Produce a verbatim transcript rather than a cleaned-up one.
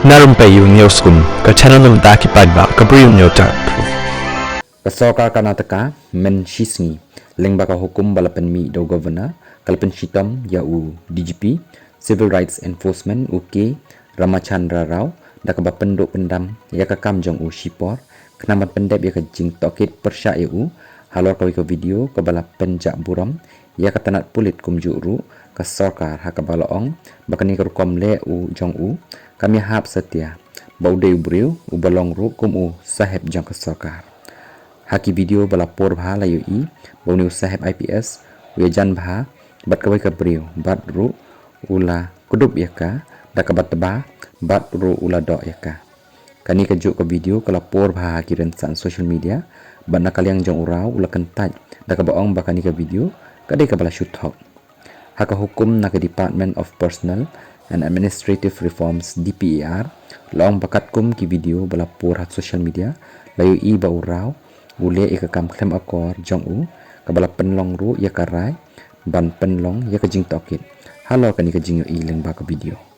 Na Rympei U News Kum, ka channel na bynta ki paidbah ka briew nyo tap. Ka sorkar Karnataka, men shisngi, lyngba ka hukum ba la pynmih da u Governor, ka la pynshitom ïa u D G P, Civil Rights Enforcement, u K Ramachandra Rao, da kaba pynduh pyndam ïa ka kam jong u shipor, khnang ban pyndep ïa ka jingtohkit pyrshah ïa u, halor kawei ka video kaba la pynjah burom ïa ka tnat pulit kumjuh ruh ka sorkar ha kaba la ong ba kane ka rukom leh u jong u kam ïahap satia ba u dei u briew uba long ruh kum u sahep jong ka sorkar. Ha ki video ba la por bha la ïohi ba une u sahep I P S u ïajan bha bad kawei ka briew bad ruh u la kdup ïa ka da kaba tba bad ruh u la doh ïa ka. Kane kajuh ka video ka la por bha ha ki rynsan social media bad na ka liang jong u Rao u la kyntait da kaba ong ba kane ka video ka dei kaba la shu thok. Ha ka hukum na ka Department of Personnel and Administrative Reforms, D P A R, la ong ba katkum ki video ba la por ha social media la ïohi ba u Rao u leh ïa ka kam khlem akor jong u kaba la pynlong ruh ïa ka rai ban pynlong ïa ka jingtohkit halor kane ka jingïohi lyngba ka video.